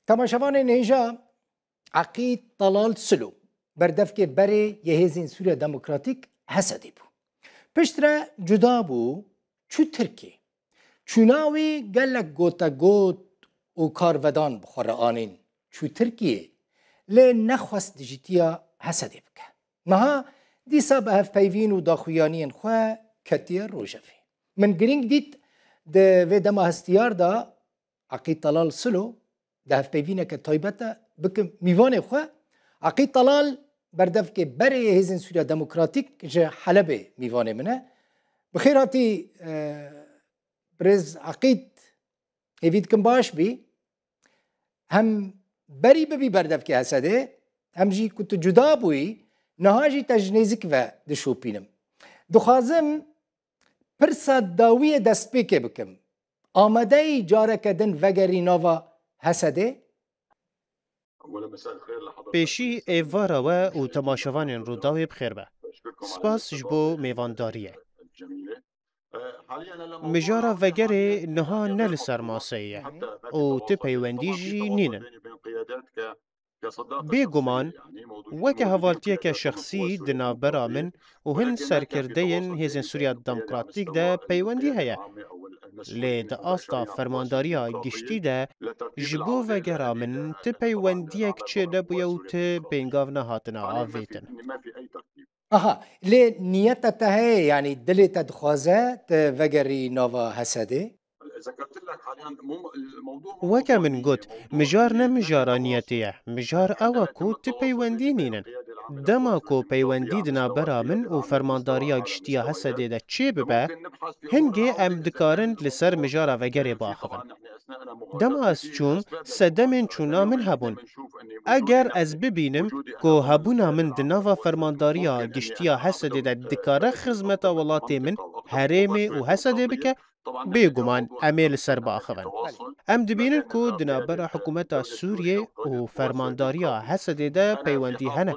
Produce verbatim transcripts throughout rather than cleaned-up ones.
Temaşevanên hêja, Eqîd Talal Silo, berdevkê berê yê Hêzên Sûriya Demokratîk, H S D'ê bû. Piştre cuda bû, çû Tirkiyê. Çûna wî gelek gotegot û karvedan bi xwe re anîn. Çû Tirkiyê, lê nexwest dijîtiya H S D'ê bike. Niha dîsa bi hevpeyvîn û daxuyaniyên xwe ketiye rojevê. Min girîng dît di vê dema hestiyar de Eqîd Talal Silo, di hevpeyvîneke taybet de bikim mîvanê xwe. Eqîd Talal, berdevkê berê yê Hêzên Sûriya Demokratîk, ji Helebê mîvanê min e. Bi xêr hatî, e, birêz Eqîd, hêvî dikim baş bî. Hem berî bibî berdevkê H S D'ê, hem jî ku tu cuda bûyî, niha jî te ji nêzik ve dişopînim. Dixwazim pirsa dawiyê destpêkê bikim. Amadeyî careke din vegerî nava H S D'ê? Pêşî êvara we û temaşevanên Rûdawê bi xêr be. Spas ji bo mêvandariyê. Mijara vegerê niha ne li ser maseyê ye û ti peywendî jî nînin. Bêguman, weke hevaltiyeke şexsî di navbera min û hin serkirdeyên Hêzên Sûriya Demokratîk de peywendî heye. Lê di asta fermandariya giştî de ji bo vegera min ti peywendiyek çênebûye û ti pêngav nehatine avêtin. Aha, lê niyeta te heye, yanî dilê te dixwaze tu vegerî nava H S D'ê? Weke min got, mijar ne mijara niyetê ye. Mijar ew e ku ti peywendî nînin. Dema ku peywendî di navbera min û fermandariya giştî ya H S D'ê de çêbibe, hingê em dikarin li ser mijara vegerê biaxivin. Dema ez çûm, sedemên çûna min hebûn. Eger ez bibînim ku hebûna min di nava fermandariya giştî ya H S D'ê de dikare xizmeta welatê min, herêmê û H S D'ê bike, bêguman em ê li ser biaxivin. Em dibînin ku di navbera hikûmeta Sûriyê û fermandariya H S D'ê de peywendî hene.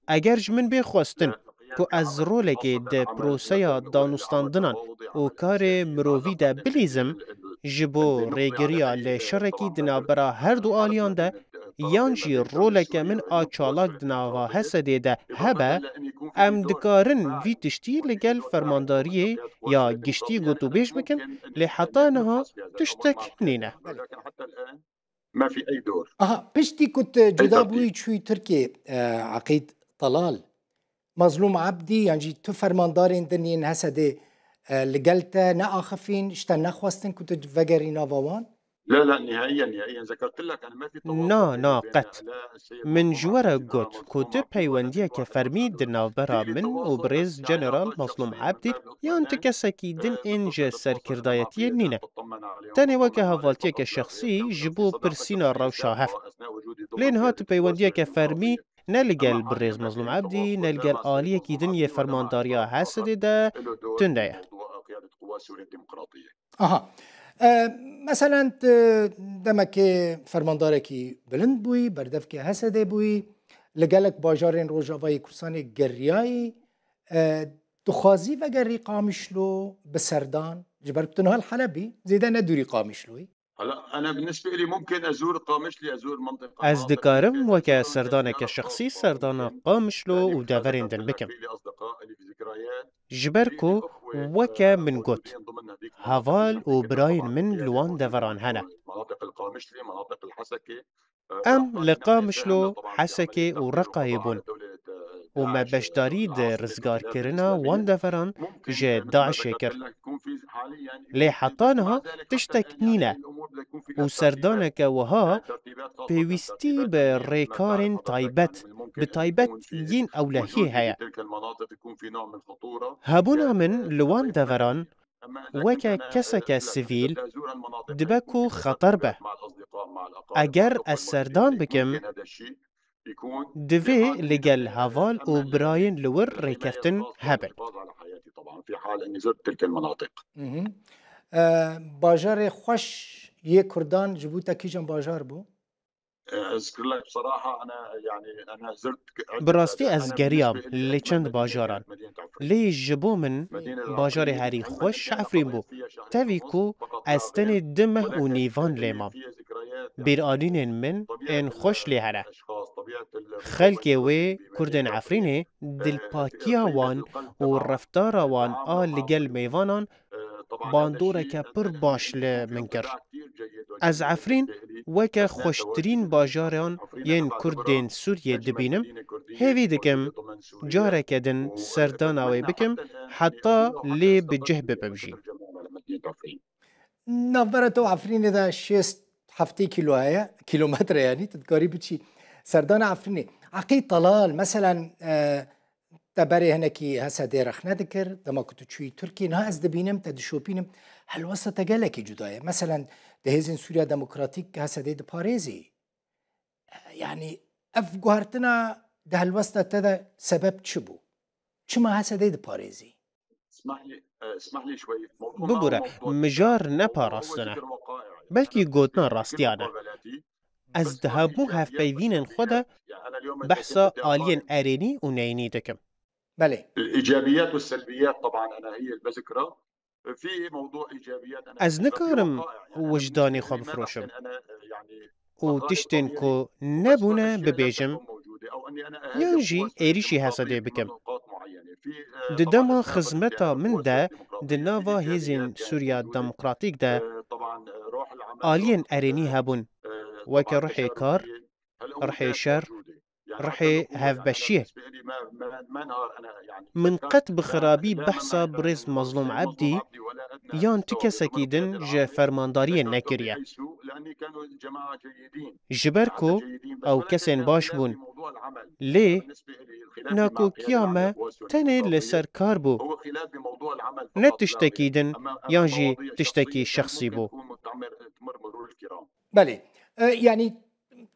Eger ji min bê xwestin ku ez rolekê di proseya danûstandinan û karê mirovî de bilîzim, ji bo rêgiriya li şerekî di navbera her du aliyan de, yan jî roleke min a çalak di nava H S D'ê de hebe, em dikarin vî tiştî li gel fermandariyê ya giştî gotûbêj bikin, lê heta niha tiştek nîne. Aha, piştî ku tu cuda bûyî çûyî Tirkiyê, e, Eqîd Talal, Mazlûm Ebdî yan jî tu fermandarên din yên H S D'ê, e, li gel te neaxifîn, ji te nexwestin ku tu vegerî nava wan? Na, na, qet. Min ji we re got ku ti peywendiyeke fermî di navbera min û birêz General Mazlûm Ebdî yan ti kesekî din ên ji serkirdayetiyê nîne. Tenê weke hevaltiyeke şexsî ji bo pirsîna rewşa hev. Lê niha tu peywendiyeke fermî ne li gel birêz Mazlûm Ebdî, ne li gel aliyekî din yê fermandariya H S D'ê de tune ye. Aha. E, meselen, tu demekê fermandarekî bilind bûyî, berdevkê H S D'ê bûyî, li gelek bajarên Rojavayê Kurdistanê geriyayî, e, dixwazî vegerî Qamişlo bi serdan, ji ber ku tu niha li Heleb î, zêde ne dûrî Qamişloyî. Ez dikarim weke serdaneke şexsî serdana Qamişlo û deverên din bikim. Ji ber ku, weke min got, heval û birayên min li wan deveran hene. Em li Qamişlo, Hesekê û Reqayê bûn û me beşdarî di rizgarkirina wan deveran ji DAIŞê kir. Lê heta niha tiştek nîne û serdaneke wiha pêwîstî bi rêkarên taybet, bi taybet yên ewlehiyê heye. Hebûna min li wan deveran weke keseke sivîl dibe ku xeter be. Eger ez serdan bikim, divê li gel heval û birayên li wir rêkeftin hebin. Mhm. E, bajarê xweş yê Kurdan ji bo te kîjan bajar bû? أذكر لك بصراحة، أنا يعني، أنا زرت عدة Bi rastî ez geriyam lê çend bajaran. Lê ji bo min bajarê herî xweş Efrîn bû. Tevî ku ez tenê du meh û nîvan lê mam. Bîranînên min ên xweş lê hene. Xelkê wê Kurdên Efrînê dilpakiya wan û reftara wan a li gel mêvanan bandoreke pir baş li min kir. Ez Efrîn weke xweştirîn bajaran yên Kurd ên Sûriyê dibînim, hêvî dikim careke din serdana wê bikim, heta lê bi cih bibim jî. Navbera te û Efrînê de şêst heftê kîlo heye, kîlometre yanî, tu dikarî biçî serdana Efrînê. Eqîd Talal, meselen, e, te berê hinekî H S D'ê rexne dikir, dema ku tu çûyî Tirkiyê, niha ez dibînim, te dişopînim, helwesta te gelekî cuda ye. Meselen, di Hêzên Sûriya Demokratîk H S D'ê diparêzî. E, yanî, ev guhertina di helwesta te de sebeb çi bû? Çima H S D'ê diparêzî? اسمح لي، آه، اسمح لي شوي. موضوع ما هو Bibûre, موضوع mijar ne هو parastin e, ذكر وقائع. Belkî gotina rastiyan e. مقابلاتي. Ez di hemû hevpeyvînên xwe de يعني أنا اليوم إذا behsa كنت بدي aliyên أقارن erênî û neyînî dikim. Belê. الإيجابيات والسلبيات طبعًا أنا هي اللي بذكرها. في موضوع إيجابيات أنا Ez ذكرت، في nikarim وقائع. أنا wijdanê بالنسبة xwe لي ما bifroşim. بحسن أنا، آه، يعني û tiştên ku nebûne bibêjim, yan jî êrîşî H S D'ê bikim. Di dema xizmeta min de di nava Hêzên Sûriya Demokratîk de aliyên erênî hebûn, weke ruhê kar, ruhê şer, ruhê hevbeşiyê. Min qet bi xirabî behsa birêz Mazlûm Ebdî yan tu kesekî din ji fermandariyê nekiriye. Ji ber ku ew kesên baş bûn. Lê nakokiya me tenê li ser kar bû. Ne tiştekî din yan jî tiştekî şexsî bû. Belê. E, yanî,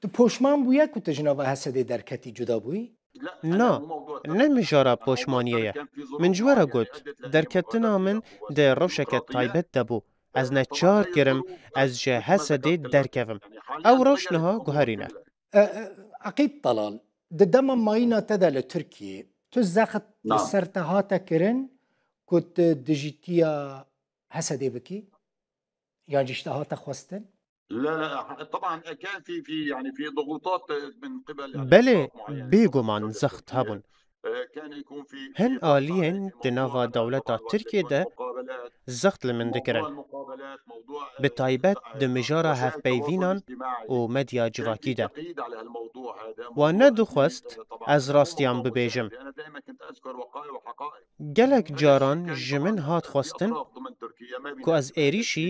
tu poşman bûye ku tu ji nava H S D'ê derketî, cuda bûyî? Na, ne mijara poşmaniyê ye. Min ji we re got, derketina min di rewşeke taybet de bû. Ez neçar kirim ez ji H S D'ê derkevim. Ew rewş niha guherîne. E, e, Eqîd Talal, di dema mayîna te de li Tirkiyê, tu zext li Nam. ser te hate kirin ku tu dijîtiya H S D'ê bikî? Yan jî ji te hate xwestin? لا، لا، طبعًا كان في، في، يعني، في ضغوطات من قبل، يعني، Belê, أطراف معينة. Bêguman zext hebûn. Hin aliyên di nava dewleta Tirkiyê de zext li min dikirin. Bi taybet di mijara hevpeyvînan û medya civakî de. Wan nedixwest ez rastiyan bibêjim. Gelek caran ji min hat xwestin ku ez êrîşî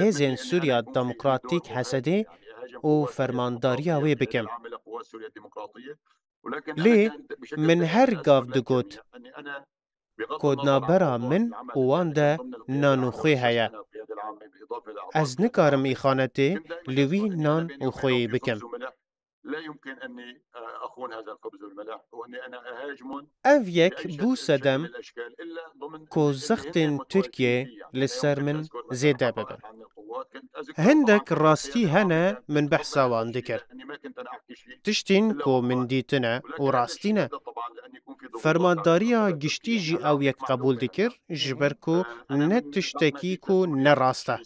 Hêzên Sûriya Demokratîk H S D'ê û fermandariya wê bikim. Lê min her gav digot, ku di navbera min û wan de nan û xwê heye. Ez nikarim îxanetê li wî nan û xweyê bikim. لا يمكن أني أخون هذا الخبز والملح وأني أنا أهاجمهم. Ev yek bû sedem ku zextên Tirkiyê li ser min zêde bibin. Hindek rastî hene min behsa wan dikir. Tiştên ku min dîtine û rastî ne. Fermandariya giştî jî ew yek qebûl dikir, ji ber ku ne tiştekî ku ne rast e.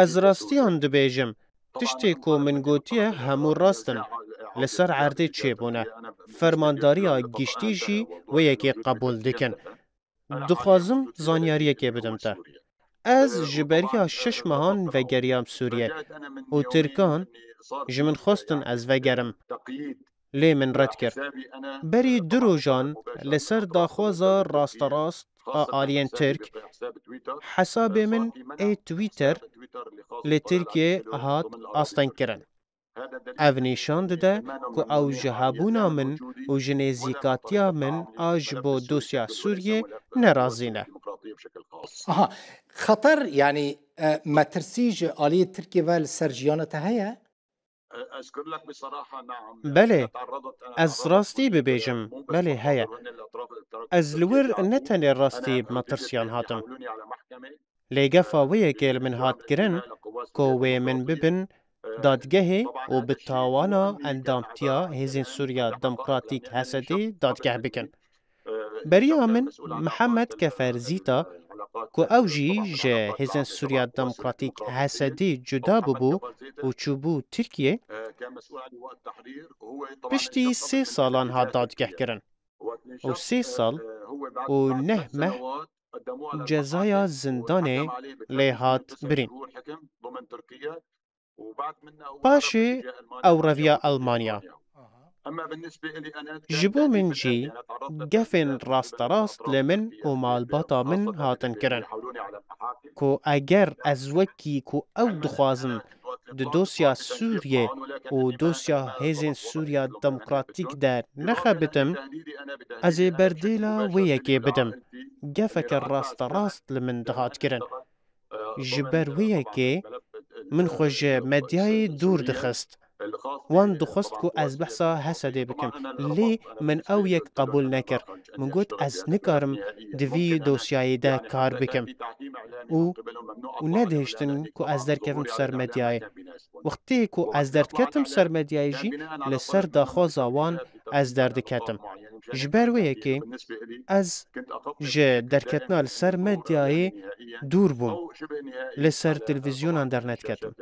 Ez rastiyan dibêjim, tiştê ku min gotiye hemû rast in. Li ser erdê çêbûne. Fermandariya giştî jî wê yekê qebûl dikin. Dixwazim zanyariyekê bidim te. Ez ji beriya şeş mehan vegeriyam Sûriyê û Tirkan ji min xwestin ez vegerim. Lê min red kir. Berî du rojan li ser daxwaza rasterast a aliyên Tirk, hesabê min ê Twitter li Tirkiyê hat astengkirin. Ev nîşan dide ku ew ji hebûna min û ji nêzîkatiya min a ji bo dosya Sûriyê nerazî ne. Aha, xeter, yanî, e, metirsî ji aliyê Tirkiyê ve li ser jiyana te heye? Belê, ez rastî bibêjim, belê heye. Ez li wir ne tenê rastî bi metirsiyan hatim. Lê gefa wê yekê li min hat kirin ku wê min bibin dadgehê û bi tawana endamtiya Hêzên Sûriya Demokratîk, H S D, dadgeh bikin. Beriya min Mihemed Kefer Zîta ku ew jî ji Hêzên Sûriya Demokratîk, H S D, cuda bûbû û çûbû Tirkiyê, piştî sê salan hat dadgehkirin û sê sal û neh meh cezaya zindanê lê hat birîn. Paşê ew reviya Elmanya. Ji bo min jî gefên rasterast li min û malbata min hatin kirin ku eger ez wekî ku ew dixwazin di dosya Sûriyê û dosya Hêzên Sûriya Demokratîk de nexebitim, ez ê berdêla wê yekê bidim. Gefeke rasterast li min dihat kirin. Ji ber wê yekê min xwe ji medyayê dûr dixist. Wan dixwest ku ez behsa H S D'ê bikim, lê min ew yek qebûl nekir. Min got, ez nikarim di vî dosyayê de kar bikim û, û nedihiştin ku ez derkevim ser medyayê. Wextê ku ez derdiketim ser medyayê jî, li ser daxwaza wan ez derdiketim. Ji ber wê yekê ez ji derketina li ser medyayê dûr bûm. Li ser televîzyonan dernediketim.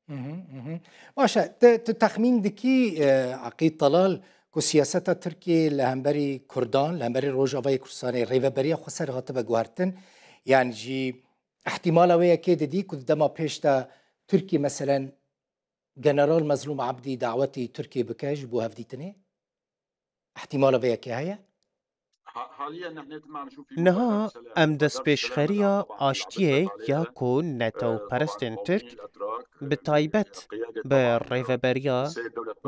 Mhm, mhm. Baş e, tu, tu texmîn dikî, e, Aqîd Talal, ku siyaseta Tirkiyê li hemberî Kurdan, li hemberî Rojavayê Kurdistanê rêveberiya xweser hatibe guhertin, yan jî ihtimala wê yekê didî ku di dema pêş de Tirkiye, meselen, General Mezlûm Ebdî dawetî Tirkiye bike ji bo hevdîtinê? Ihtimala vê yekê heye? Niha em destpêşxeriya aştiyê ya ku netewperestên Tirk bi taybet bi rêveberiya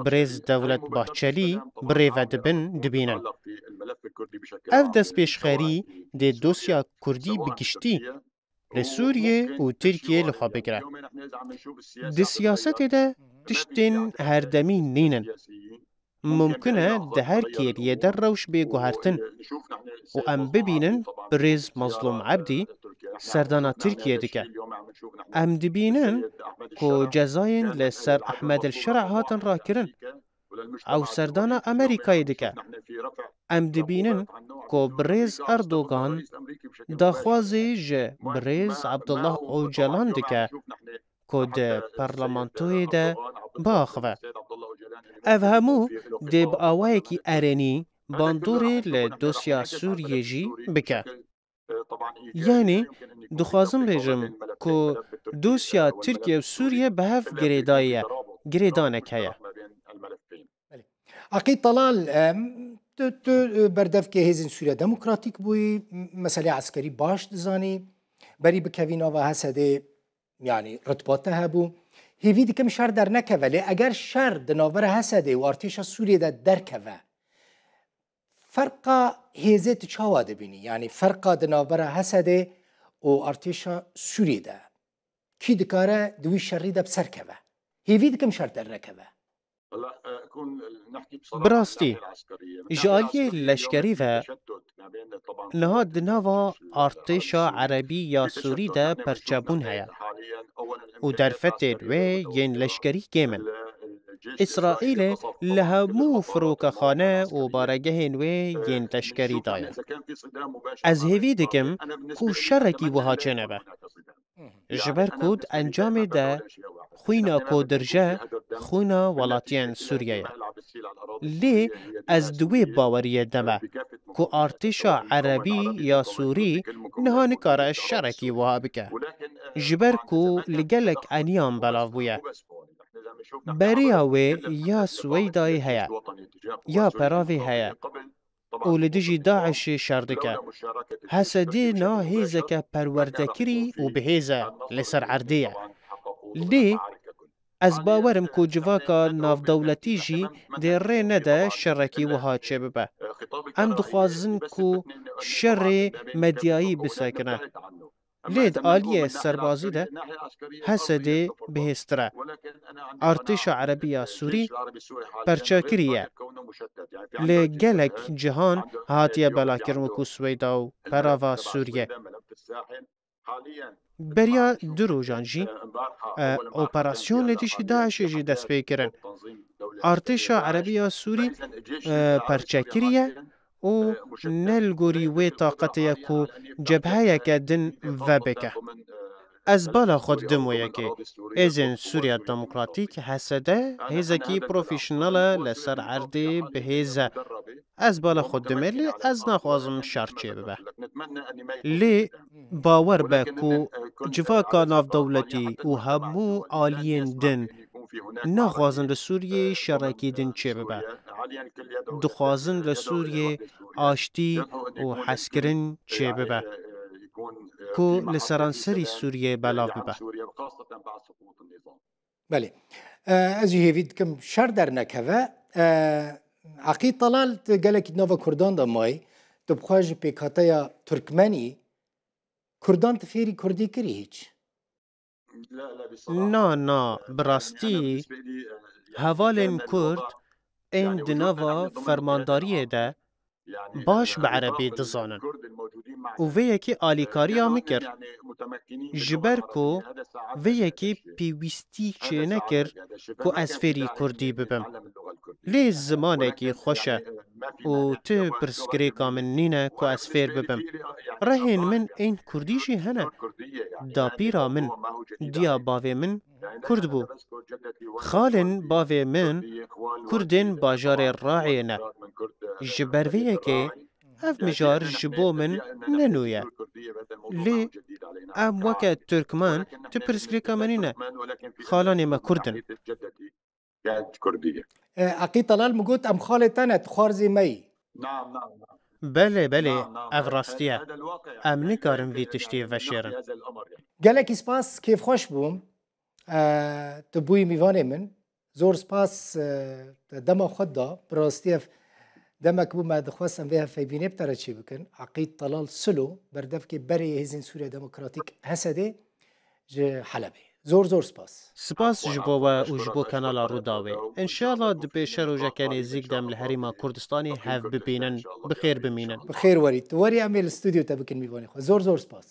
birêz Dewlet Bahçelî bi rêve dibin, dibînin. Ev destpêşxerî dê dosya Kurdî bi giştî li Sûriyê û Tirkiyê li xwe bigire. Di siyasetê de tiştên herdemî nînin. Mumkin e di her kêliyê de rewş bê guhertin û em bibînin birêz Mezlûm Ebdî serdana Tirkiyê dike. Em dibînin ku cezayên li ser Ehmed El Şer'a hatin rakirin. Ew serdana Amerîkayê dike. Em dibînin ku birêz Erdogan daxwazê ji birêz Abdullah Ocalan dike ku di parlamentoyê de biaxive. Ev hemû dê bi awayekî erênî bandorê li dosya Sûriyê jî bike. Yanî dixwazim bêjim ku dosya Tirkiye û Sûriye bi hev girêdayî ye, girêdanek heye. Belê. Aqîd Talal, em, tu, tu, e, berdevkê Hêzên Sûriya Demokratîk bûyî, m-, meselê eskerî baş dizanî, berî bikevî nava H S D'ê, yanî ritba te hebû. Hêvî dikim şer dernekeve, lê eger şer di navbera H S D'ê û artêşa Sûriyê de derkeve, ferqa hêzê tu çawa dibînî? Yanî ferqa di navbera H S D'ê û artêşa Sûriyê de. Kî dikare di wî şerî de bi ser keve? Hêvî dikim şer dernekeve. Bi rastî, ji aliyê leşkerî ve niha di nava artêşa erebî ya Sûrî de perçebûn heye û derfetên wê yên leşkerî kêm in. Îsraîlê li hemû firokexane û baregehên wê yên leşkerî daye. Ez hêvî dikim ku şerekî wiha çênebe. Ji ber ku di encamê de xwîna ku dirije, xwîna welatiyên Sûriye ye. Lê ez di wê baweriyê de me ku artêşa erebî ya Sûrî niha nikare şerekî wiha bike. Ji ber ku li gelek eniyan belav bûye. Beriya wê ya Swêdayê heye, ya Peravê heye û li dijî DAIŞê şer dike. H S D na hêzeke perwerdekirî û bihêz e, li ser erdê ye. Lê ez bawer im ku civaka navdewletî jî dê rê nede şerekî wiha çêbibe. Em dixwazin ku şerê medyayî bisekine. Lê di aliyê serbazî de H S D bihêztir e. Artêşa Erebî ya Sûrî perçekirî ye. Li gelek cihan hatiye belakirin wekû Swêda û Perava Sûriye. Beriya du rojan jî, e, operasyon li dijî DAIŞê jî dest pê kirin. Artêşa Erebî ya Sûrî, e, perçe kiriye û ne li gorî wê taqetê ye ku cebheyeke din vebike. Ez bala xwe didim wê yekê. Hêzên Sûriya Demokratîk, H S D, hêzekî profesyonel e, li ser erdê bi hêz e. Ez bala xwe didim, lê ez naxwazim şer çêbibe. Lê bawer be ku civaka navdewletî û hemû aliyên din naxwazin li Sûriyeyê şerekî din çêbibe. Dixwazin li Sûriyê aştî û hezkirin çêbibe, ku li seranserî Sûriyeyê belav bibe. Belê. E, ez jî hêvî dikim şer dernekeve. E, Eqîd Talal, tu gelekî di nava Kurdan de mayî. Tu bi xwe ji pêkhateya Turkmenî, Kurdan tu fêrî Kurdî kirî hîç? Na, na, bi rastî hevalên Kurd ên di nava fermandariyê de baş bi erebî dizanin. Û vê yekê alîkariya min kir. Ji ber ku vê yekê pêwîstî çênekir ku ez fêrî kurdî bibim. Lê zimanekî xweş e û ti pirsgirêka min nîne ku ez fêr bibim. Rehên min ên kurdî jî hene. Dapîra min, diya bavê min, Kurd bû. Xalên bavê min Kurdên bajarê Raeyê ne. Ji ber vê yekê ev mijar ji bo min ne nû ye. Lê em weke Tirkmen tu pirsgirêka me nîne. Xalanê me Kurd in. E, Eqîd Talal min got, em xalê te ne, tu xwarzê me yî. Belê, belê, ev rastî ye. Em nikarin vî tiştî veşêrin. Gelekî spas, kêfxweş bûm. E, tu bûyî mîvanê min. Zor spas, e, te dema xwe da. Bi rastî ev demek bû me dixwest em vê hevpeyvînê bi te re çêbikin. Eqîd Talal Silo, berdevkê berê yê Hêzên Sûriya Demokratîk, H S D, ji Helebê. Zor, zor spas. Spas ji bo we û ji bo kanala Rûdawê. Înşallah di pêşerojeke nêzîk de em li Herêma Kurdistanê hev bibînin. Bi xêr bimînin. Bi xêr werî. Tu werî em ê li stûdyo te bikin mîvanê xwe. Zor, zor spas.